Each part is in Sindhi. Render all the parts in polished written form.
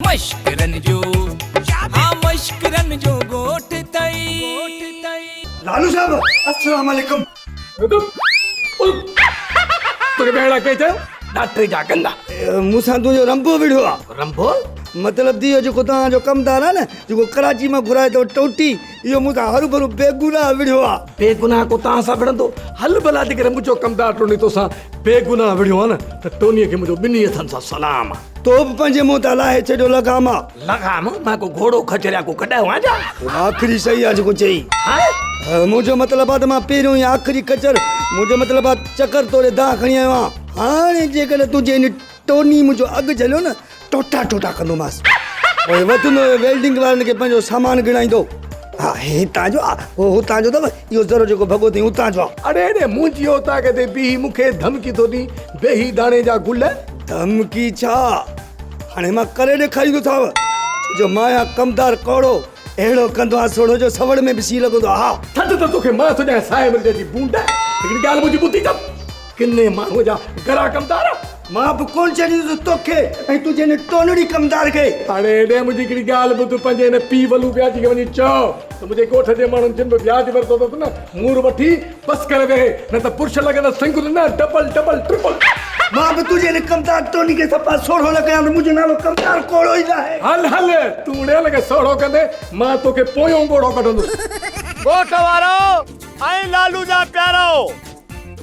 مشڪرن جو ها مشڪرن جو ڳوٺ اٿئي. لالو صاحب السلام عليڪم. توکي ڀيڻ ڪنهن چيو؟ ڏاٽي جا گندا. مون سان تنهنجو رنبو وڙهيو آ. رنبو؟ مطلب ته اهو جيڪو توهان جو ڪمدار آ نه جيڪو ڪراچي مان گهرايو اٿو ٽوٽي اهو مون سان هروڀرو بيگناهه وڙهيو آ. بيگناهه ڪو توهان سان وڙهندو؟ هل ڀلا جيڪڏهن منهنجو ڪمدار ٽوني توسان بيگناهه وڙهيو آ نه ته ٽونيء کي منهنجو ٻنهي هٿن سان سلام آ. تو به پنهنجي منهن تان لاهي ڇڏيو لغام آ. لغام؟ مان ڪو گهوڙو خچر يا ڪو گڏهه هئان ڇا؟ آخري صحيح آ جيڪو چئي. ها؟ منهنجو مطلب آ ته مان پهريون يا آخري خچر منهنجو مطلب آ چڪر توڙي دانهن کڻي آيو آهيان. هاڻي جيڪڏهن تنهنجي هن ٽوني منهنجو اڳ جهليو نه ٽوٽا ٽوٽا ڪندومانس. پوء وڌندو ويلڊنگ وارن کي پنهنجو سامان ڳڻائيندو. ها هي هتان جو آ، هو هتان جو اٿو، اهو ذرو جيڪو ڀڳو اٿئي اتان جو آ. اڙي اڙي منهنجي اوطاق تي بيهي مون کي ڌمڪي ٿو ڏين، بيهي داڻي جا گل. ڌمڪي ڇا؟ هاڻي مان ڪري ڏيکاريندوسانو، ڇو جو مان آهيان ڪمدار ڪوڙو، اهڙو ڪندو آهيان سوڙهو جو سوڙ ۾ به سيء لڳندو آ. ها. ٿڌ ته توکي مان ٿو ڏيان سائي مرچ جي بونڊ. هڪڙي ڳالهه منهنجي ٻڌي ته ڪني ماڻهوء جا گرا ڪمدار. مان به ڪونه ڇڏيندس توکي ۽ تنهنجي هن ٽونڙي ڪمدار کي. هاڻي هيڏي منهنجي هڪڙي ڳالهه ٻڌ، پنهنجي هن پيء ولو وياجي کي وڃي چئو ته منهنجي ڳوٺ جي ماڻهن جن به وياج ورتو اٿس نه، مور وٺي بس ڪري ويهي، نه ته برش لڳندس سنگل نه ڊبل ڊبل ٽرپل. مان به تنهنجي هن ڪمدار ٽوني کي صفا سوڙهو نه ڪيان ته منهنجو نالو ڪمدار ڪوڙو ئي ناهي. هل هل، تون اڙيل کي سوڙهو ڪندين، مان توکي پويون ڳوڙهو ڪڍندس. ڳوٺ وارؤ ۽ لالو جا پيارؤ!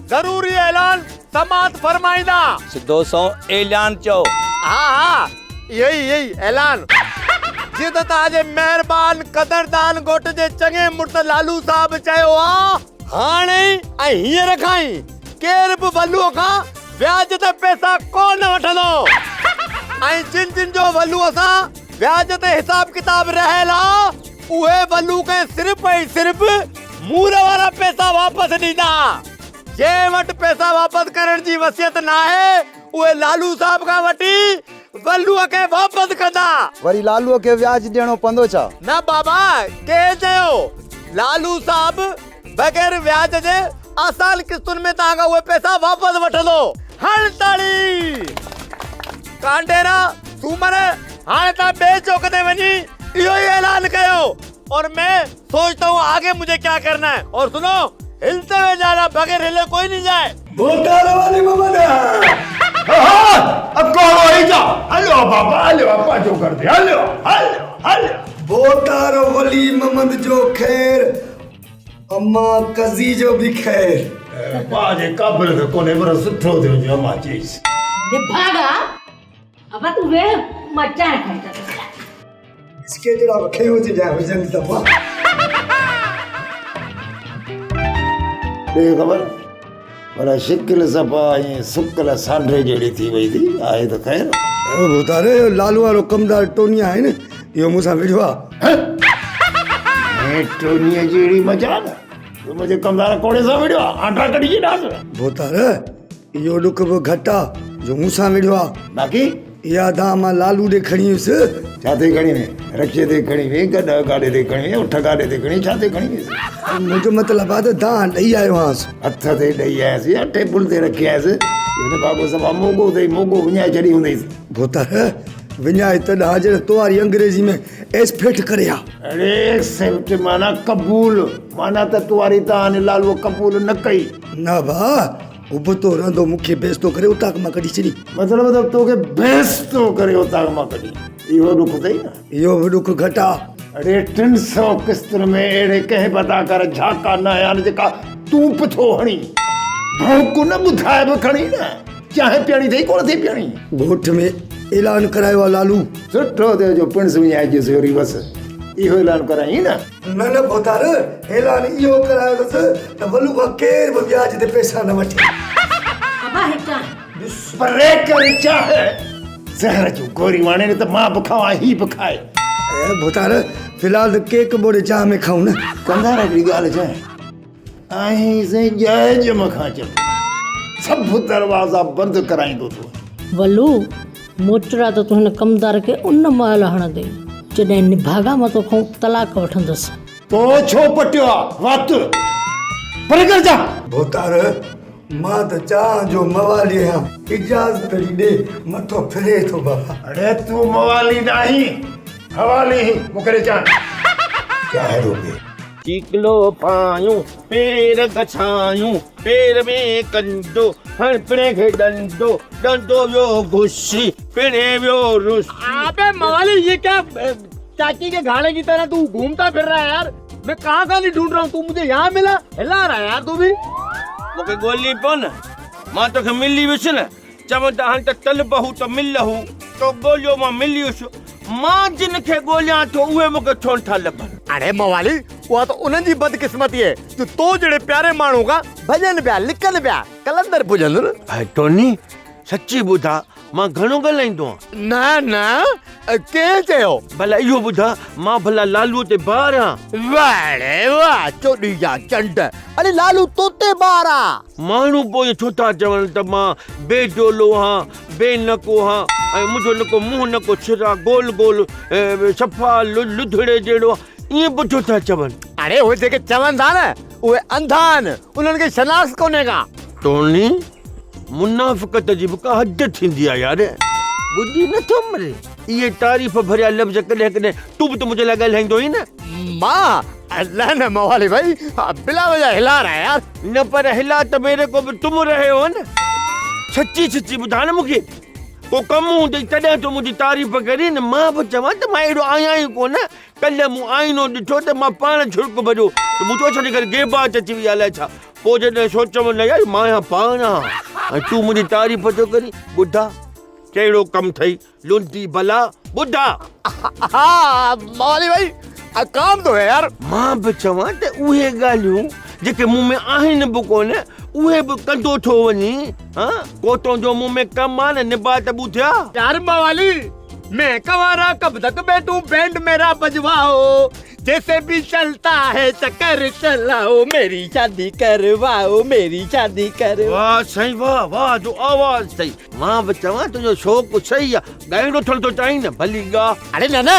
ضروري اعلان سماعت فرمائيندا. سڌو سنئون اعلان چئو. ها ها اهو ئي اهو ئي اعلان. جيئن ته توهان جي مهربان قدردان ڳوٺ جي چڱي مڙس لالو صاحب چيو آ هاڻي ئي ۽ هينئر کان ئي ڪير به ولوء کان وياج تي پئسا ڪو نه وٺندو ۽ جن جن جو ولوء سان وياج تي حساب ڪتاب رهيل آ اهي ولو کي صرف ۽ صرف مور وارا پئسا واپس ڏيندا. جنهن وٽ پئسا واپس ڪرڻ جي وصيت ناهي، اهي لالو صاحب کان وٺي ولوء کي واپس ڪندا. وري لالوء کي وياج ڏيڻو پوندو ڇا؟ نه بابا، ڪنهن چيو؟ لالو صاحب بغير وياج جي آسان قسطن ۾ توهان کان اهي پئسا واپس وٺندو. هڻ تاڙي! ڪانڊيرا، سومر، هاڻي توهان ٻئي چوڪ تي وڃي اهو ئي اعلان ڪيو. اور مين سوچتا هون آگي مجهي ڪيا ڪرنا هي اور سنو هلتي هوئي جانا بغير هلي ڪوئي نهي جائي. ڀوتار والي محمد. ها اڪوڙو هي جا هليو بابا هليو پنهنجو گهر تي هليو هليو هليو. ڀوتار ولي محمد جو خير اما قضي جو به خير. پنهنجي قابل ته ڪونهي پر سٺو ٿيو جو اما چيس. نڀاڳا ابا تون ويهه مان چانهه ٺاهي ٿا اچان. بسڪيٽ جهڙا به کيو جا هجن ته واهه. ڏي خبر پر شڪل صفا ائين سڪل سانڍي جهڙي ٿي وئي ٿي آهي ته خير. ڀوتار اهو لالو وارو ڪمدار ٽوني آهي نه اهو مون سان وڙهيو آ. هي ٽونيء جهڙي مجال تو منهنجي ڪمدار ڪوڙي سان وڙهيو آ آنڊا ڪڍي ڇڏيانس. ڀوتار اهو ڏک به گهٽ آ جو مون سان وڙهيو آ. باقي؟ اها دانهن مان لالو ڏي کڻي ويس. ڇا تي کڻي وئين؟ رڪشي تي کڻي وئين، گڏهه گاڏي تي کڻي وئين، اٺ گاڏي تي کڻي وئين، ڇا تي کڻي ويس؟ منهنجو مطلب آ ته دانهن ڏئي آيو هانس. هٿ تي ڏئي آيس يا ٽيبل تي رکي آيس؟ اهو ته بابو صفا موڳو اٿئي، موڳو وڃائي ڇڏي هوندئيس. ڀوتار، وڃائي تڏهن ها جڏهن تو واري انگريزي ۾ ايسفيٽ ڪري ها. اڙي ايڪسيپٽ معنيٰ قبول، معنيٰ ته تو واري دانهن لالوء قبول نه ڪئي. نه ڀاء، ابتو رهندو مون کي بيستو ڪري اوطاق مان ڪڍي ڇڏي. مطلب ته توکي بيستو ڪري اوطاق مان ڪڍي. اهو ڏک اٿئي نه؟ اهو به ڏک گهٽ آ. اڙي 300 قسطن ۾ اهڙي ڪنهن به اداڪار جهاڪا نه هنيا آهن جيڪا تون به ٿو هڻين. ڀونڪ نه ٻڌائي به کڻي نه. چانهه پيئڻي اٿئي ڪونه اٿئي پيئڻي؟ ڳوٺ ۾ اعلان ڪرايو آ لالو. سٺو ٿيو جو پڻس وڃائجيس وري بس اهو اعلان ڪرايائين نه. نه نه ڀوتار، اعلان اهو ڪرايو اٿس ته ولو کان ڪير به وياج تي پئسا نه وٺي. ابا هي چانهه. ڏس پري ڪر چانهه، زهر جون گوريون آڻي نه ته مان به کاوان هي به کائي. اي ڀوتار، في الحال ته ڪيڪ ٻوڙي چانهه ۾ کائون نه. ڪنڌار هڪڙي ڳالهه چوين، آهين سائين ڄائي ڄم کان چٽو، سڀ دروازا بند ڪرائيندو ٿو وڃين. ولو، موچڙا ته تون هن ڪمدار کي ان مهل هڻندين، جڏهن نڀاڳا مان توکان طلاق وٺندس. تو ڇو پٽيو آ وات؟ پري ڪر جا. ڀوتار، مان ته چانهه جو موالي آهيان، اجازت ڏي، مٿو ڦري ٿو بابا. اڙي تون موالي ناهين، حوالي هين، مون کي ڏي چانهه. چانهه ٿو پي. چيڪلو پايون، پير گڇايون، پير ۾ ڪنڊو، هڻ پڻهين کي ڏنڊو، ڏنڊو ويو گهسي، پڻهين ويو رسي. آبي موالي يي ڪيا چاچي ڪي گهاڙي ڪي طرح تو گهومتا ڦر رها هي يار مين ڪهان ڪهان نهين ڍونڍ رها هون تو مجهي يهان ملا هلا رها يار تو ڀي. مون کي ڳولي پيو نه مان توکي ملي ويس نه چوندا آهن ته طلبه ته مله تو ڳوليو مان ملي ويس مان جن کي ڳوليان ٿو اهي مون کي ڇو نٿا لڀن. اڙي موالي اها ته انهن جي بدقسمتي آهي جو تو جهڙي پياري ماڻهو کان ڀڄن پيا لڪن پيا قلندر پڄندو نه. ڀائي ٽوني سچي ٻڌاء مان گهڻو ڳالهائيندو آهيان؟ نه نه، ڪنهن چيو؟ ڀلا اهو ٻڌاء مان ڀلا لالوء تي بار آهيان؟ واهه ڙي واهه، چوڏهين جا چنڊ، اڙي لالو تو تي بار آ. ماڻهو پوء ڇو ٿا چون ته مان بي ڊولو آهيان، بي نڪو آهيان ۽ منهنجو نڪو منهن نڪو سر آ، گول گول صفا لڌڙي جهڙو آ، ائين به ڇو ٿا چون؟ اڙي اهي جيڪي چون ٿا نه اهي انڌا آهن، انهن کي شناخت ڪونهي ڪا. ٽوني، منافقت جي به ڪا حد ٿيندي آ يار. ٻڌي نه ٿو مري. اهي تعريف ڀريا لفظ ڪڏهن ڪڏهن تون به ته منهنجي لاء ڳالهائيندو آهين نه. مان؟ نه نه موالي ڀائي بلا وجه هلا رها يار. نه پر هلا ته ميري ڪو به تم رهي هو نه. سچي سچي ٻڌاء نه مون کي. ڪو ڪم هوندئي تڏهن تون منهنجي تعريف ڪرين نه. مان به چوان ته مان اهڙو آهيان ئي ڪونه. ڪلهه مون آئينو ڏٺو ته مان پاڻ ڇرڪ ڀريو ته مون چيو اسان جي گهر گيباچ اچي وئي آهي الائي ڇا. پوء جڏهن سوچيم نه يار مان آهيان پاڻ آهيان ۽ تون منهنجي تعريف ٿو ڪرين. ٻڌاء ڪهڙو ڪم ٿئي لنڊي بلا ٻڌاء. ها موالي ڀائي ڪام تو هي يار. مان به چوان ته اهي ڳالهيون جيڪي مون ۾ آهن به ڪونه اهي به ڪندو ٿو وڃين ها ڪو تنهنجو مون ۾ ڪم آ نه نبا ته ٻڌيا. يار موالي مين ڪنوارا ڪب تڪ بيٺون بينڊ ميرا بجوائو جيسي بي چلتا هي چڪر چلائو ميري شادي ڪروائو ميري شادي ڪروائو. واه سائين واه واه جو آواز اٿئي مان به چوان تنهنجو شوق صحيح آ ڳائڻو ٿيڻ ٿو چاهين نه ڀلي ڳاء. اڙي نه نه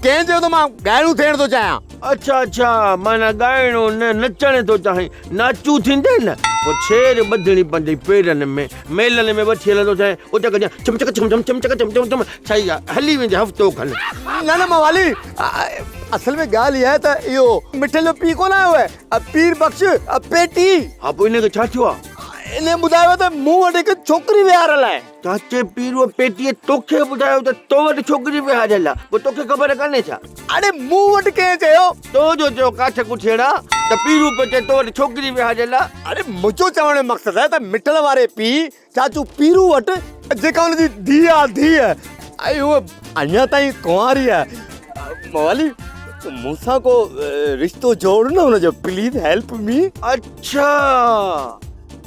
ڪنهن چيو ته مان ڳائڻو ٿيڻ ٿو چاهيان. اڇا اڇا معنيٰ ڳائڻو نه نچڻ ٿو چاهين ناچو ٿيندين نه پوء ڇير ٻڌڻي پوندئي پيرن ۾ ميلن ۾ وٺي هلندو سين اتي ڪجان ڇم چڪ ڇم ڇم ڇم چڪ ڇم ڇم ڇم صحيح آ هلي ويندي هفتو کن. نه نه موالي اصل ۾ ڳالهه اها آهي ته اهو مٺل جو پيء ڪونه آيو آهي پير بخش پيٽي. ها پوء ان کي ڇا ٿيو آ؟ ان ٻڌايو ته مون وٽ هڪ ڇوڪري ويهاريل آهي. چاچي پيروء پيٽيء توکي ٻڌايو ته تو وٽ ڇوڪري ويهاريل آ پوء توکي خبر ڪانهي ڇا؟ اڙي مون وٽ ڪنهن چيو؟ تو جو چيو ڪاٺ ڪٺيڙا ته پيرو پيو چئي تو وٽ ڇوڪري ويهاريل آ. اڙي منهنجو چوڻ جو مقصد آهي ته مٺل واري پيء چاچو پيرو وٽ جيڪا ان جي ڌيء آ ڌيء ۽ هوء اڃا تائين ڪنواري آ. موالي مون سان ڪو رشتو جوڙ نه ان جو پليز هيلپ مي. اڇا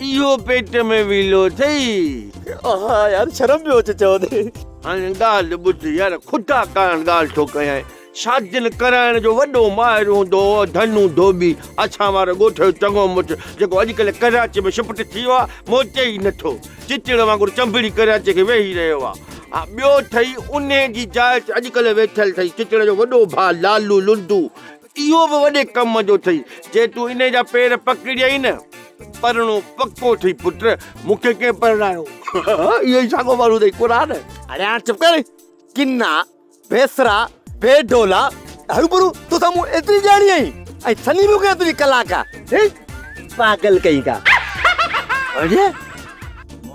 اهو پيٽ ۾ ويلو اٿئي. ها يار شرم پيو اچي چوندي. هاڻي ڳالهه ٻڌ يار خدا ڪارڻ ڳالهه ٿو ڪيانء. شادين ڪرائڻ جو وڏو ماهر هوندو هو ڌنو ڌوٻي، اسان وارو ڳوٺ جو چڱو مڙس، جيڪو اڄڪلهه ڪراچي ۾ شفٽ ٿي ويو آهي، موٽي ئي نٿو. چچڙ وانگر چنبڙي ڪراچي کي ويهي رهيو آهي. ها ٻيو ٿئي انهي جي جاء تي اڄڪلهه ويٺل ٿئي چچڙ جو وڏو ڀاء لالو لنڊو. اهو به وڏي ڪم جو ٿئي، جي تون انهي جا پير پڪڙيئي نه، پرڻو پڪو ٿئي پٽ، مون کي ڪنهن پرڻايو؟ اهو ئي ساڳو ماڻهو ٿئي قرآن. اڙي هاڻ چپ ڪر، ڪنا. بيسرا، بي ڊولا، هروڀرو توسان مون ايتري ڄاڻي آهين ۽ سني به ڪيان تنهنجي ڪلاڪ آ. هي پاڳل ڪهين ڪا. اڙي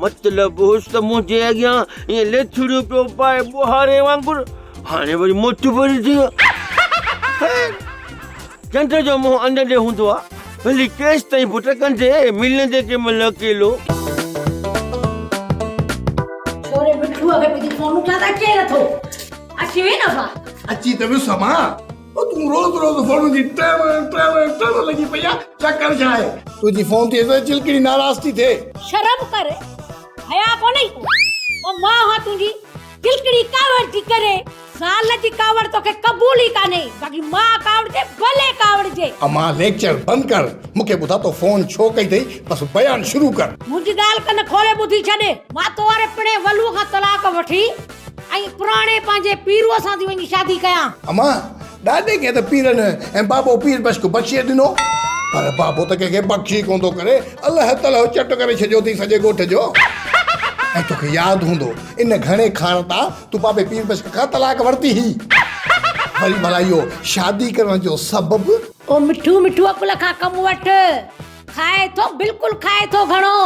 مطلب هوس ته منهنجي اڳيان ائين ليٿڙيون پيو پائي ٻوهاري وانگر، هاڻي وري موٽ ڀري ٿي ويو. خير چنڊ جو منهن انڊ ڏي هوندو آ، ڀلي ڪيستائين پٽ ڪندي، ملندي ڪنهن مهل اڪيلو. ڇوري مٺوء کي ٻڌي فون اٿا ته اچي نٿو. اچي نه ڀا. اچي ته ويس مان. او تون روز روز فون جي ٽڻ ٽڻ ٽڻ لڳي پئي آ، چڪر ڇا آهي؟ تنهنجي فون ٿي اچي ته چلڪڻي ناراض ٿي ٿئي. شرم ڪر، حياء ڪونهي ڪو. او مان هان تنهنجي، چلڪڻي ڪاوڙ ٿي ڪري. زال جي ڪاوڙ توکي قبول ئي ڪانهي، باقي مان ڪاوڙجي ڀلي ڪاوڙجي. امان ليڪچر بند ڪر، مون کي ٻڌاء تو فون ڇو ڪئي اٿئي، بس بيان شروع ڪر. منهنجي ڳالهه ڪن کولي ٻڌي ڇڏ، مان تو واري پڻهين ولوء کان طلاق وٺي ۽ پراڻي پنهنجي پيروء سان ٿي وڃي شادي ڪيان. امان، ڏاڏي کي ته پيرن ۽ بابو پير بشڪ بخشي ڏنو. پر بابو ته ڪنهن کي بخش ئي ڪونه ٿو ڪري. الهه تلهه چٽ ڪري ڇڏيو اٿئي سڄي ڳوٺ جو. ۽ توکي ياد هوندو ان گهڻي کائڻ تان تون بابي پير بخش کان طلاق ورتي هئي. وري ڀلا اهو شادي ڪرڻ جو سبب؟ او مٺو مٺو عقل کان ڪم وٺ. کائي ٿو بلڪل کائي ٿو گهڻو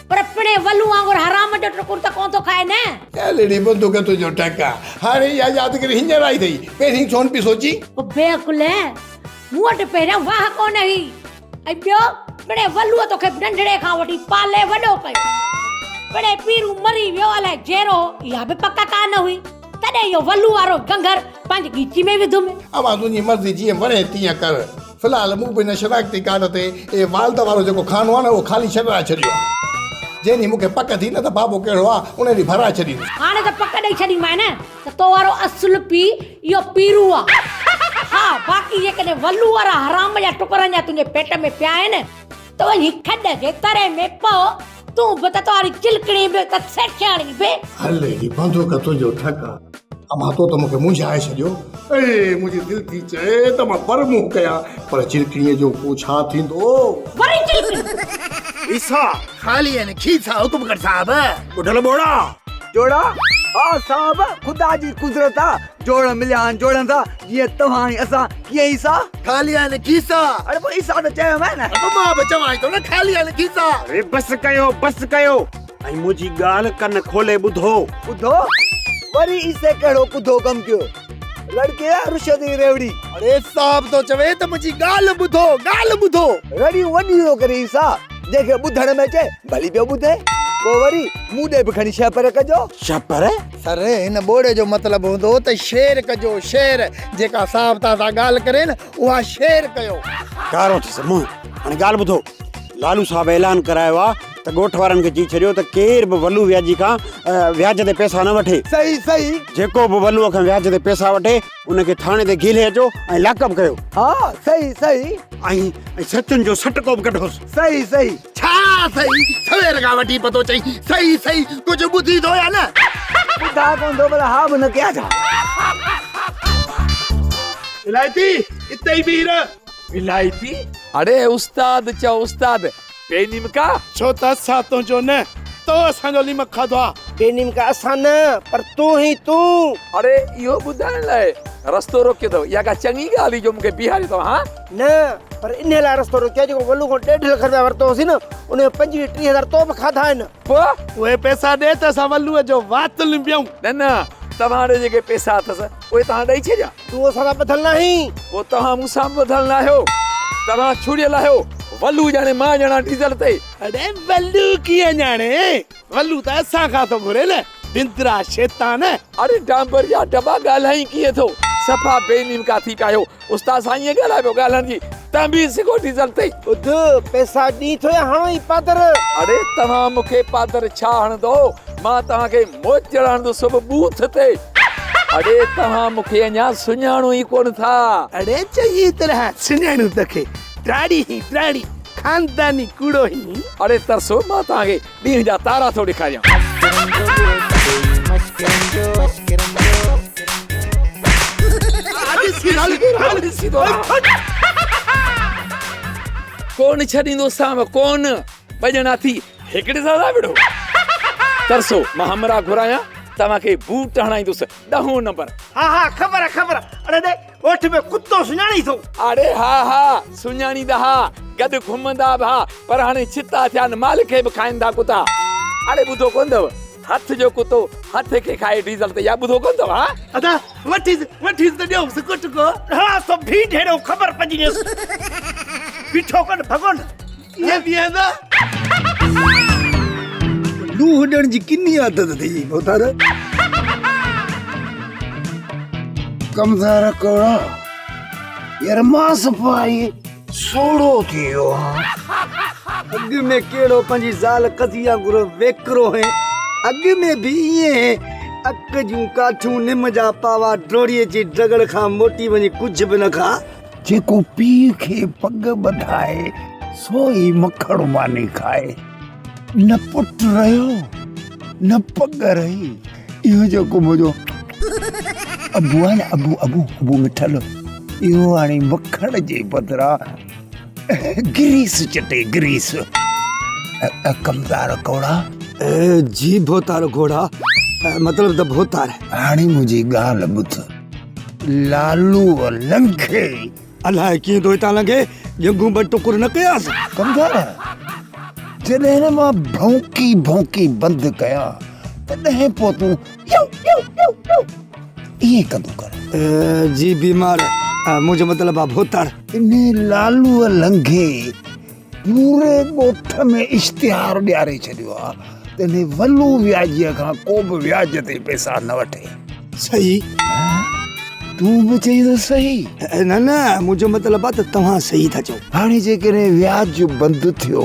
پر پڻي ولو وانگر حرام جو ٽڪر ته ڪونه ٿو کائي نه. اهڙي بندوق تنهنجو ٽڪ آ. هاڻي اها يادگيري هينئر آئي اٿئي، پهرين ڇو نه پئي سوچين؟ او بي عقل مون وٽ پهريان واهه ڪونه هئي ۽ ٻيو پڻي ولوء توکي ننڍڙي کان وٺي پالي وڏو ڪيو. پڻي پيرو مري ويو الائي جيئرو هو اها به پڪ ڪانه هئي. تڏهن اهو ولو وارو گنگهر پنهنجي ڳچي ۾ وڌم. اوهان تنهنجي مرضي جيئن وڻي تيئن ڪر. في الحال مون به هن شناختي ڪارڊ تي اهي والد وارو جيڪو خانو آهي نه اهو خالي ڇڏرائي ڇڏيو آهي. جنهن ڏينهن مون کي پڪ ٿي نه ته بابو ڪهڙو آهي ان ڏينهن ڀرائي ڇڏيندس. هاڻي ته پڪ ڏئي ڇڏينديمانء نه ته تو وارو اصل پيء اهو پيرو آهي. ها باقي جيڪڏهن ولو وارا حرام جا ٽڪر اڃا تنهنجي پيٽ ۾ پيا آهن ته وڃي کڏ جي تري ۾ پئو، تون به ته تواري چلڪڻي به ته سيٺياڻي به. هل هي بندوق تنهنجو ٺڪ آ. امان تو ته مون کي مونجهائي ڇڏيو. اي منهنجي دل ٿي چئي ته مان بر منهن ڪيان پر چلڪڻيء جو پوء ڇا ٿيندو؟ وري چلڪڻي. عيسيٰ! خالي آهن کيسا حڪم ڪر صاحب. ٻڍل ٻوڙا! جوڙا، ها صاحب خدا جي قدرت آ جوڙ مليا آهن جوڙن سان جيئن توهان ۽ اسان ڪيئن عيسيٰ؟ خالي آهن کيسا. اڙي پوء عيسيٰ ته چيومانء نه. پوء مان به چوانء ٿو نه خالي آهن کيسا. اڙي بس ڪيو بس ڪيو ۽ منهنجي ڳالهه ڪن کولي ٻڌو. ٻڌو؟ وري عيسي ڪهڙو ڪڌو ڪم ڪيو؟ رڙڪي يا رشوت جي ريوڙي؟ اڙي صاحب ٿو چوي ته منهنجي ڳالهه ٻڌو ڳالهه ٻڌو. رڙيون وڏيون ٿو ڪري عيسيٰ. جنهن کي ٻڌڻ ۾ اچي ڀلي پيو ٻڌي. پوء وري مون ڏي به کڻي شهپر ڪجو. شهپر؟ سر هن ٻوڙي جو مطلب هوندو ته شعر ڪجو شعر، جيڪا صاحب توهان سان ڳالهه ڪري نه اها شعر ڪيو. ڪارو ٿيس منهن. هاڻي ڳالهه ٻڌو. لالو صاحب اعلان ڪرايو آ ته ڳوٺ وارن کي چئي ڇڏيو ته ڪير به ولو وياجي کان وياج تي پئسا نه وٺي. صحيح صحيح. جيڪو به ولوء کان وياج تي پئسا وٺي ان کي ٿاڻي تي گهلي اچو ۽ لاڪ اپ ڪيو. ها صحيح صحيح. ۽ سچن جو سٽڪو به ڪڍوس. صحيح صحيح. ڇا صحيح؟ سوير کان وٺي پتو چئي صحيح صحيح ڪجهه ٻڌي ٿو يا نه؟ ٻڌان ڪونه ٿو پر ها به نه ڪيان ڇا؟ الائتي اتي ئي بيهه رهه. الائتي؟ اڙي استاد چئو استاد بي نيمڪا. ڇو ته اسان تنهنجو نه تو اسان جو ليمڪ کاڌو آ. بي نيمڪا اسان نه پر تون هين تون. اڙي اهو ٻڌائڻ لاء رستو روڪيو اٿو اها ڪا چڱي ڳالهه هئي جو مون کي بيهاريو اٿو هان؟ نه پر انهيء لاء رستو روڪيو آهي جيڪو ولو کان ڏيڍ لک رپيا ورتو هوسين نه ان جو پنجويهه ٽيهه هزار تو به کاڌا آهن. پوء؟ اهي پئسا ڏي ته اسان ولوء جو وات لنبيون. نه نه توهان ڏي جيڪي پئسا اٿس اهي توهان ڏئي ڇڏيا. تون اسان سان ٻڌل ناهين. پوء توهان مون سان به ٻڌل ناهيو. توهان ڇڙيل آهيو. ولو ڄاڻي مان ڄاڻان ڊيزل تي. اڙي ولو ڪيئن ڄاڻي؟ ولو ته اسان کان ٿو گهري نه. بندرا شيطان. اڙي ڊانبر جا ڊٻا ڳالهائين ڪيئن ٿو. صفا بي نيمڪا ٿي پيا آهيو. استاد سان ائين ڳالهائي پيو ڳالهائڻ جي تنبيهه سکو ڊيزل تي. ٻڌ پئسا ڏين ٿو يا هڻو ئي پادر. اڙي توهان مون کي پادر ڇا هڻندو مان توهان کي موچڙ هڻندس به ٻوٿ تي. اڙي توهان مون کي اڃا سڃاڻو ئي ڪونه ٿا. اڙي چڱي طرح سڃاڻون توکي ڊاڙي هين ڊاڙي خانداني ڪوڙو هين. اڙي ترسو مان توهان کي ڏينهن جا تارا ٿو ڏيکاريان. ڪون ڇڏيندو سانو ڪون ٻه ڄڻا ٿي هڪڙي سان ٿا وڙهو. ترسو مان همراهه گهرايان توهان کي بوٽ هڻائيندس ڏهون نمبر. ها ها خبر آ خبر آ اڙي ڏي ڳوٺ ۾ ڪتو سڃاڻين ٿو؟ اڙي ها ها سڃاڻيندا ها گڏ گهمندا به ها پر هاڻي ڇتا ٿيا آهن مال کي به کائن ٿا ڪتا. اڙي ٻڌو ڪونه اٿو هٿ جو ڪتو هٿ کي کائي ڊيزل تي يا ٻڌو ڪونه اٿو ها. ادا وٺيس وٺيس ته ڏيوس ڪٽڪو. ها سو ڀينڊ هيڏو خبر پئجي ويس بيٺو ڪونه ڀڳو نه. ڪيئن بيهندا. لوهه ڏيڻ جي ڪني عادت اٿئي ڀوتار. ڪمدار ڪوڙا يار مان صفا ئي سوڙهو ٿي ويو آهيان. اڳ ۾ ڪهڙو پنهنجي زال قضي وانگر ويڪرو هئين. اڳ ۾ به ائين هئين. اڪ جون ڪاٺيون نم جا پاوا ڊوڙي جي ڊڳڙ کان موٽي وڃي ڪجهه به نه کاء. جيڪو پيء کي پڳ ٻڌائي، سو ئي مکڻ ماني کائي. نه پٽ رهيو، نه پڳ رهي. اهو جيڪو منهنجو ابو آهي نه ابو ابو ابو مٺل، اهو هاڻي مکڻ جي بدران گريس چٽي گريس. ڪمدار ڪوڙا. جي ڀوتار گهوڙا مطلب ته ڀوتار. هاڻي منهنجي ڳالهه ٻڌ. لالوء لنگهي. الائي ڪيئن ٿو هتان لنگهي، ڄنگهون ٻه ٽڪر نه ڪياس. ڪمدار جڏهن مان ڀونڪي ڀونڪي بند ڪيان تڏهن پوء تون يو يو يو يو ائين ڪندو ڪر. جي بيمار، منهنجو مطلب آ ڀوتار. انهي لالوء لنگهي پوري ڳوٺ ۾ اشتهار ڏياري ڇڏيو آ ته انهي ولو وياجيء کان ڪو به وياج تي پئسا نه وٺي. صحيح. تون به چئين ٿو صحيح. نه نه منهنجو مطلب آ ته توهان صحيح ٿا چئو. هاڻي جيڪڏهن وياج بند ٿيو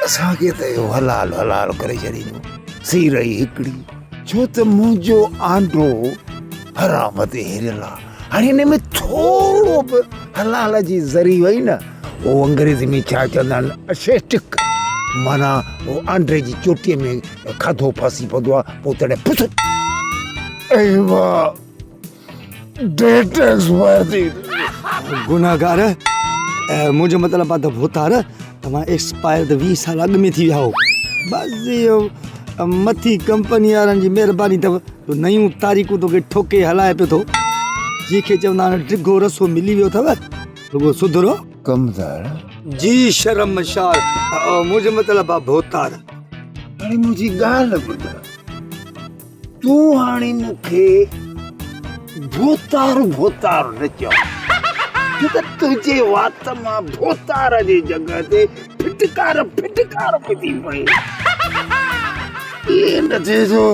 اسان کي ته اهو حلال حلال ڪري ڇڏيندو. سي رهي هڪڙي. ڇو ته منهنجو آنڊو حرام تي هريل آ. هاڻي ان ۾ ٿورو به حلال جي ذري وئي نه، اهو انگريزي ۾ ڇا چوندا آهن اسيٽڪ، معنيٰ اهو آنڊي جي چوٽيء ۾ کاڌو ڦاسي پوندو آ، پوء تڏهن ڦس ۽ مان ڊيٽ ايڪسپائر ٿي ويندي. گنهگار، منهنجو مطلب آ ته ڀوتار، توهان ايڪسپائر ته 20 سال اڳ ۾ ٿي ويا هو. بس اهو مٿي ڪمپني وارن جي مهرباني اٿو جو نيون تاريخون توکي ٺوڪي هلائي پيو ٿو. جنهن کي چوندا آهن ڊگهو رسو ملي ويو اٿو، رڳو سڌرو. ڪمدار. جي شرمشار، منهنجو مطلب آ ڀوتار. هاڻي منهنجي ڳالهه ٻڌ. تون هاڻي مون کي ڀوتار ڀوتار نه چئو، ڇو ته تنهنجي وات مان ڀوتار جي جڳهه تي ڦٽڪار ڦٽڪار پئي ٿي پئي. ائين نه ٿئي جو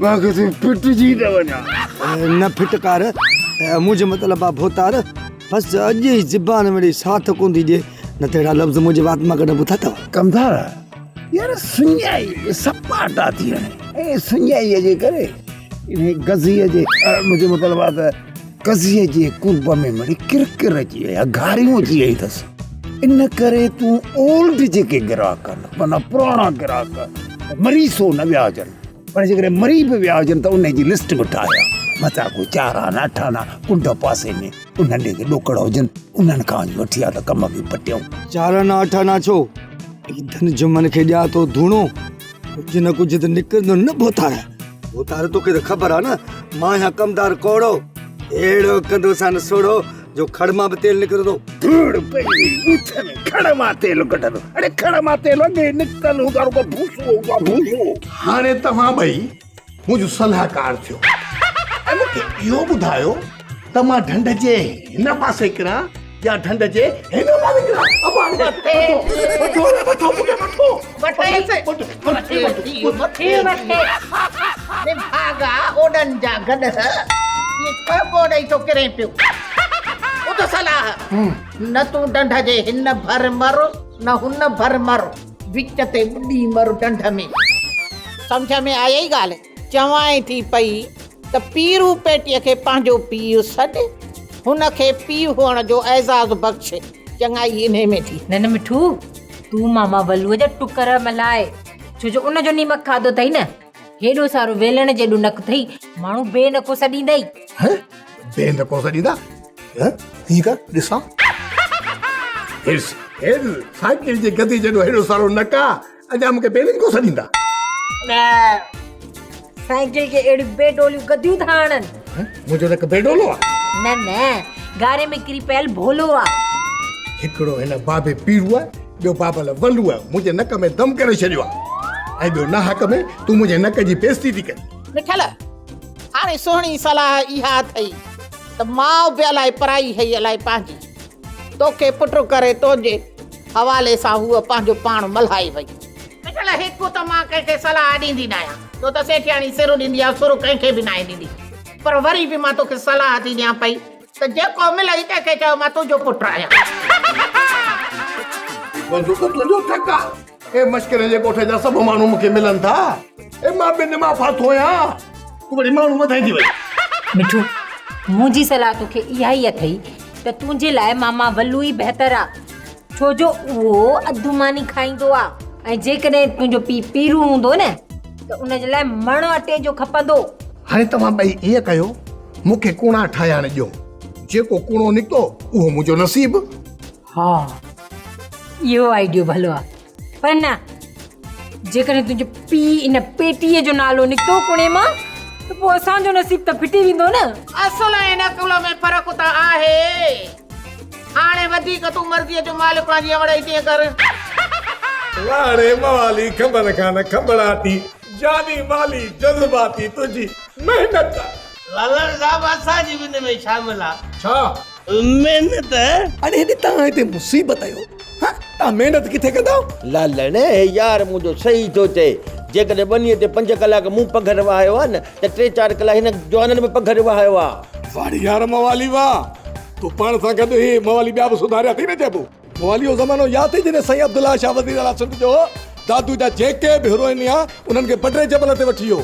مان ڪٿي ڦٽجي نه وڃان. نه ڦٽڪار، منهنجو مطلب آ ڀوتار، بس اڄ ئي زبان مڙئي ساٿ ڪونه ٿي ڏئي، نه ته اهڙا لفظ منهنجي وات مان ڪڏهن ٻڌا اٿو؟ ڪمدار، يار سڃائي سپاٽا ٿي هڻي ۽ سڃائيء جي ڪري انهي گزيء جي منهنجو مطلب آهي ته قضيء جي قرب ۾ مڙئي ڪرڪر اچي وئي آهي، گاريون اچي ويون اٿس. ان ڪري تون اولڊ جيڪي گراهڪ آهن معنيٰ پراڻا گراهڪ مري سو نه ويا هجن پر جيڪڏهن مري به ويا هجن ته انهي جي لسٽ به ٺاهي آ متان ڪو چار آنا اٺ آنا ڪنڊ پاسي ۾ انهن ڏي ڪي ڏوڪڙ هجن انهن کان وڃي وٺي آ ته ڪم کي پٽيون. چار آنا اٺ آنا ڇو؟ ڌن جمن کي ڏيان ٿو ڌوڻو، ڪجهه نه ڪجهه ته نڪرندو نه ڀوتار. ڀوتار توکي ته خبر آ نه مان آهيان ڪمدار ڪوڙو، اهڙو ڪندوسان سوڙهو جو کڙ مان به تيل نڪرندو. ڌوڙ پئي وئي ٻوٿ ۾ کڙ مان تيل ڪڍندو. اڙي کڙ مان تيل اڳي ئي نڪتل هوندو آ رڳو ڀوسو هوندو آ ڀوسو. هاڻي توهان ٻئي منهنجو صلاحڪار ٿيو ۽ مون کي اهو ٻڌايو ته مان ڍنڍ جي هن پاسي ڪران يا ڍنڍ جي هن پاسي ڪران. ابا وٺو وٺو وٺو مون کي وٺو. وٺي وٺي وٺي نڀاڳا اوڏن جا گڏهه ائين ڪهبو ڏئي ٿو ڪرين پيو. ٻڌ صلاح نه تون ڍنڍ جي هن ڀر مر نه هن ڀر مر. وچ تي ٻڏي مر ڍنڍ ۾. سمجهه ۾ آيئي ڳالهه؟ چوانء ٿي پئي ته پيرو پيٽيء کي پنهنجو پيء سڏ، هن کي پيء هئڻ جو اعزاز بخش، چڱائي انهي ۾ ٿي. نه نه مٺو، تون ماما ولوء جا ٽڪر ملهاء، ڇو جو ان جو نيمڪ کاڌو اٿئي نه. هيڏو سارو ويلڻ جيڏو نڪ اٿئي، ماڻهو بي نڪو سڏيندئي. هه، بي نڪو سڏيندا؟ هه، هيئن ڪر، ڏسان. هيس، هيس، سائيڪل جي گدي جيڏو هيڏو سارو نڪ آ، اڃا مون کي بي نڪو سڏيندا. سائيڪل کي اهڙيون بي ڊوليون گديون ٿا هڻن. هه، منهنجو نڪ بي ڊولو آ؟ نه نه، گاري ۾ ڪري پيل ڀولو آ. هڪڙو هن بابي پيروء ٻيو بابل ولوء منهنجي نڪ ۾ دم ڪري ڇڏيو آ ۽ ٻيو ناحق ۾ تون منهنجي نڪ جي بيعزتي ٿي ڪرين. مٺل، هاڻي سهڻي صلاح اها اٿئي ته ماء به الائي پرائي هئي الائي پنهنجي. توکي پٽ ڪري تنهنجي حوالي سان هوء پنهنجو پاڻ ملهائي وئي. مٺل، هڪ ته مان ڪنهن کي صلاح ڏيندي ناهيان، ڇو ته سيٺياڻي سر ڏيندي آ، سر ڪنهن کي به ناهي ڏيندي. پر وري به مان توکي صلاح ٿي ڏيان پئي ته جيڪو ملئي تنهن کي چئو مان تنهنجو پٽ آهيان. منهنجو ته تنهنجو ٺڪ آ. اي مشڪري جي ڳوٺ جا سڀ ماڻهو مون کي ملن ٿا. اي مان ٻن مان ڦاٿو آهيان. تون وري ماڻهو وڌائيندي وئين. مٺو، منهنجي صلاح توکي اها ئي اٿئي ته تنهنجي لاء ماما ولو ئي بهتر آ. ڇو جو اهو اڌ ماني کائيندو آ ۽ جيڪڏهن تنهنجو پيء پيرو هوندو نه ته ان جي لاء مڻ اٽي جو کپندو. هاڻي توهان ٻئي ائين ڪيو، مون کي ڪوڻا ٺاهيائڻ ڏيو، جيڪو ڪوڻو نڪتو اهو منهنجو نصيب. ها. اهو آئيڊيو ڀلو آ پر نه جيڪڏهن تنهنجو پيء ان پيٽيء جو نالو نڪتو ڪڻي مان ته پوء اسان جو نصيب ته ڦٽي ويندو نه. اصل ۽ نقل ۾ فرق ته آهي. هاڻي وڌيڪ تون مرضيء جو مالڪ آهين جيئن وڻئي تيئن ڪر. واڙي موالي کنڀن کان نه کنڀڙاٽي جاني مالي جذباتي تنهنجي محنت. لالڻ صاحب اسان جي به ان ۾ شامل آ. ڇا؟ محنت. اڙي هيڏي تان هتي مصيبت آهيو ها تان محنت ڪٿي ڪندؤ. لالڻ هي يار منهنجو صحيح ٿو چئي جيڪڏهن ٻنيء تي پنج ڪلاڪ مون پگهر وهايو آ نه ته ٽي چار ڪلاڪ هن جوانن به پگهر وهايو آ. واڙي يار موالي واه تو پاڻ سان گڏ هي موالي ٻيا به سڌاريا اٿئي نه چئبو. موالي اهو زمانو ياد اٿئي جڏهن سائين عبدالله شاهه وزير اعليٰ سنڌ جو هو دادو جا جيڪي به هيروئن هيا انهن کي بڊري جبل تي وٺي ويو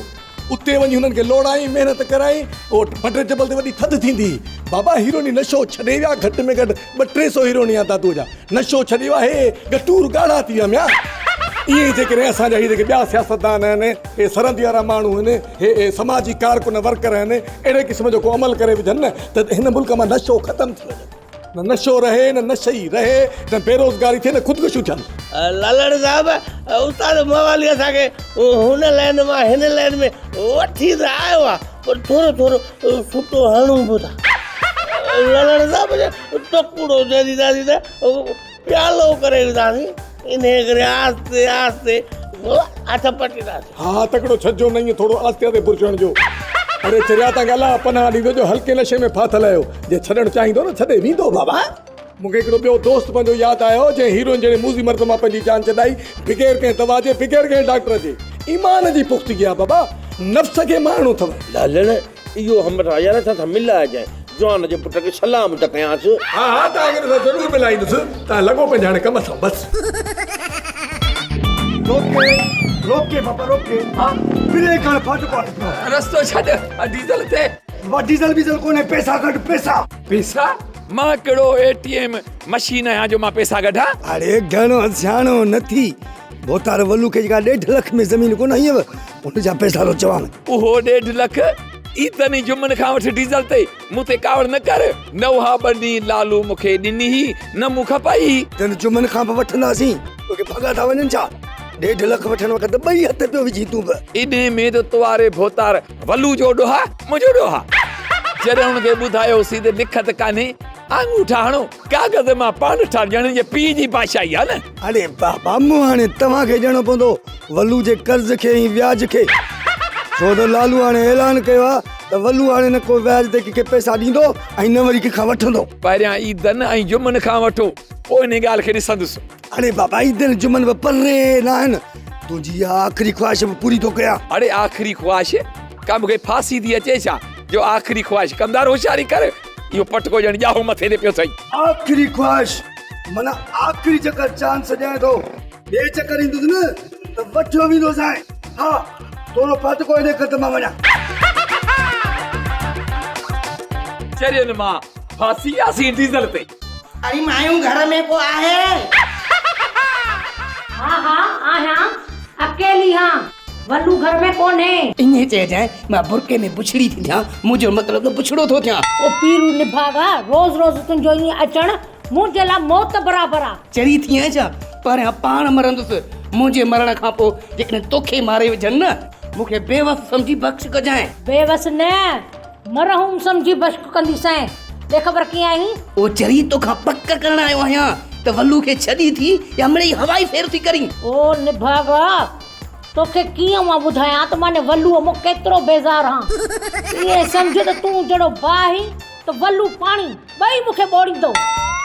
اتي وڃي هنن کي لوڙائين محنت ڪرائين اهو بڊري جبل تي وڏي ٿڌ ٿيندي هئي بابا هيروئني نشو ڇڏي ويا گهٽ ۾ گهٽ ٻه ٽي سو هيروئني هيا دادو جا نشو ڇڏي ويا هي ڳٽور ڳاڙها ٿي ويا ميان ائين ئي جيڪڏهن اسان جا هي جيڪي ٻيا سياستدان آهن هي سرندي وارا ماڻهو آهن هي سماجي ڪارڪن ورڪر آهن اهڙي قسم جو ڪو عمل ڪري وجهن نه ته هن ملڪ مان نشو ختم ٿي وڃي. نه نشو رهي نه نشئي رهي نه بيروزگاري ٿئي نه خودڪشيون ٿين. لالڻ صاحب استاد موالي اسان کي هن لائين مان هن لائين ۾ وٺي ته آيو آ پر ٿورو ٿورو سٽو هڻون به ٿا. لالڻ صاحب ٽڪوڙو ڏينداسين ته پيالو ڪري وينداسين انهي ڪري آهستي آهستي هٿ پٽينداسين. ها تڪڙو ڇڏجو نه ائين ٿورو آهستي آهستي برش هڻجو. اڙي چريا تان ڳالهه پناهه ڏيندو جو هلڪي نشي ۾ ڦاٿل آهيو جي ڇڏڻ چاهيندو نه ڇڏي ويندو بابا. مون کي هڪڙو ٻيو دوست پنهنجو ياد آيو جنهن هيروئن جهڙي موذي مرض مان پنهنجي جان ڇڏائي بغير ڪنهن دوا جي بغير ڪنهن ڊاڪٽر جي. ايمان جي پختگي آ بابا نفس کي مارڻو اٿو. لالڻ اهو همراهه يار اسان سان ملائجانء جوان جي پٽ کي سلام ته ڪيانس. ها ها توهان کي ته ضرور ملائيندس توهان لڳو پنهنجي هاڻي ڪم سان بس. روڪي روڪي بابا روڪي ها بريڪ هڻ ڦاٽڪو آ. رستو ڇڏ ڊيزل تي. بابا ڊيزل ويزل ڪونهي پئسا ڪڍ پئسا. پئسا؟ مان ڪهڙو اي ٽي ايم مشين آهيان جو مان پئسا ڪڍان. اڙي گهڻو سياڻو نه ٿي ڀوتار ولو کي جيڪا ڏيڍ لک ۾ زمين ڪونه هئي ان جا پئسا ٿو چوان. اهو ڏيڍ لک عيدن ۽ جمعن کان وٺ ڊيزل تي مون تي ڪاوڙ نه ڪر. نه اها ٻني لالو مون کي ڏني هئي نه مون کپائي هئي. تن جمعن کان به وٺنداسين. توکي ڀڳا ٿا وڃن ڇا؟ ڏيڍ لک وٺڻ وقت ٻئي هٿ پيو وجهين تون به. انهي ۾ ته تو واري ڀوتار ولو جو ڏوهه آ منهنجو ڏوهه آ. جڏهن هن کي ٻڌايوسين ته لکت ڪانهي آڱوٺا هڻو ڪاغذ مان پاڻ ٺاهه ڄڻ هن جي پيء جي بادشاهي آ نه. اڙي بابا مون هاڻي توهان کي ڏيڻو پوندو ولو جي قرض کي ۽ وياج کي. ڇو ته لالو هاڻي اعلان ڪيو آ ته ولو هاڻي نه ڪو وياج تي ڪنهن کي پئسا ڏيندو ۽ نه وري ڪنهن کان وٺندو. پهريان عيدن ۽ جمعن کان وٺو پوء انهي ڳالهه کي ڏسندس. اڙي بابا عيدن جمعن به پري نه آهن تنهنجي اها آخري خواهش به پوري ٿو ڪيان. اڙي آخري خواهش ڪا مون کي ڦاسي ٿي اچي ڇا جو آخري خواهش ڪمدار هوشياري ڪر اهو پٽڪو ڄڻ ڄاهو مٿي تي پيو اٿئي. آخري خواهش معنيٰ آخري چڪر چانس ڏيان ٿو ٻئي چڪر ايندس نه ته وٺيو ويندوسانء ها ٿورو ڦاٽڪو هيڏي ڪر ته مان وڃان. چرين مان ڦاسي وياسين ڊيزل تي. اڙي مايون گهر ۾ ڪو آهي؟ ها ها آهيان اڪيلي هان ولو گهر ۾ ڪونهي. ائين چئجانء مان برقعي ۾ بڇڙي ٿي ٿيان منهنجو مطلب ته بڇڙو ٿو ٿيان. او پيرو نڀاڳا روز روز تنهنجو ائين اچڻ منهنجي لاء موت برابر آ. چري ٿي آهين ڇا؟ پهريان پاڻ مرندس منهنجي مرڻ کان پوء جيڪڏهن توکي ماري وجهن نه مون کي بيوس سمجهي بخش ڪجانء. بيوس نه مرحوم سمجهي بشڪ ڪنديسانء. ڏي خبر ڪيئن آهين؟ او چري توکان پڪ ڪرڻ آيو آهيان ته ولو کي ڇڏين ٿي يا مڙئي هوائي ڦير ٿي ڪرين. او نڀاڳا! توکي ڪيئن مان ٻڌايان ته مان ولوء مان ڪيترو بيزار هان. ائين سمجهه ته تون جهڙو باهه ته ولو پاڻي ٻئي مون کي ٻوڙيندو.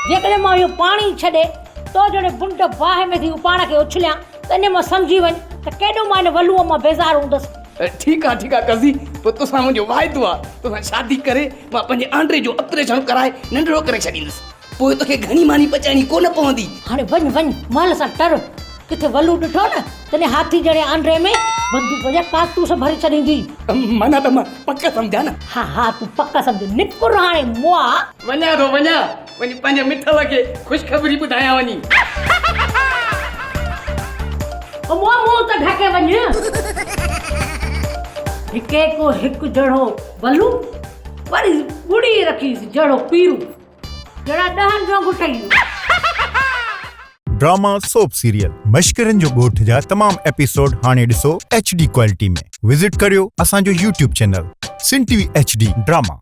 جيڪڏهن مان اهو پاڻي ڇڏي تو جهڙي بنڊ باهه ۾ ٿي پاڻ کي اڇليان ته انهيء مان سمجهي وڃ ته ڪيڏو مان ان ولوء مان بيزار هوندس. ٺيڪ آ ٺيڪ آ قاضي پوء توسان منهنجو واعدو آ توسان شادي ڪري مان پنهنجي آنڊري جو آپريشن ڪرائي ننڍڙو ڪري ڇڏيندس پوء توکي گهڻي ماني پچائڻي ڪونه پوندي. هاڻي وڃ وڃ مهل سان ٽر ڪٿي ولو ڏٺو نه تڏهن هاٿي جهڙي آنڊري ۾ بندوق جا ڪارتوس ڀري ڇڏيندي. معنيٰ ته مان پڪ سمجهان نه. ها ها تون پڪ سمجهه نڪر هاڻي مئا. وڃان ٿو وڃان وڃي پنهنجي مٺل کي خوشخبري ٻڌايان وڃي. او مئا منهن ته ڍڪي وڃ. هڪي ڪو هڪ جهڙو ولو وري ٻڙي رکيس جهڙو پيرو جهڙا ڏهن جو انگوٺئي. ڊراما سوپ سيريل مشڪرن جو ڳوٺ جا تمام ايپيسوڊ هاڻي ڏسو ايڇ ڊي ڪوالٽي ۾ وزٽ ڪريو اسان جو YouTube channel Sindh T V H D drama.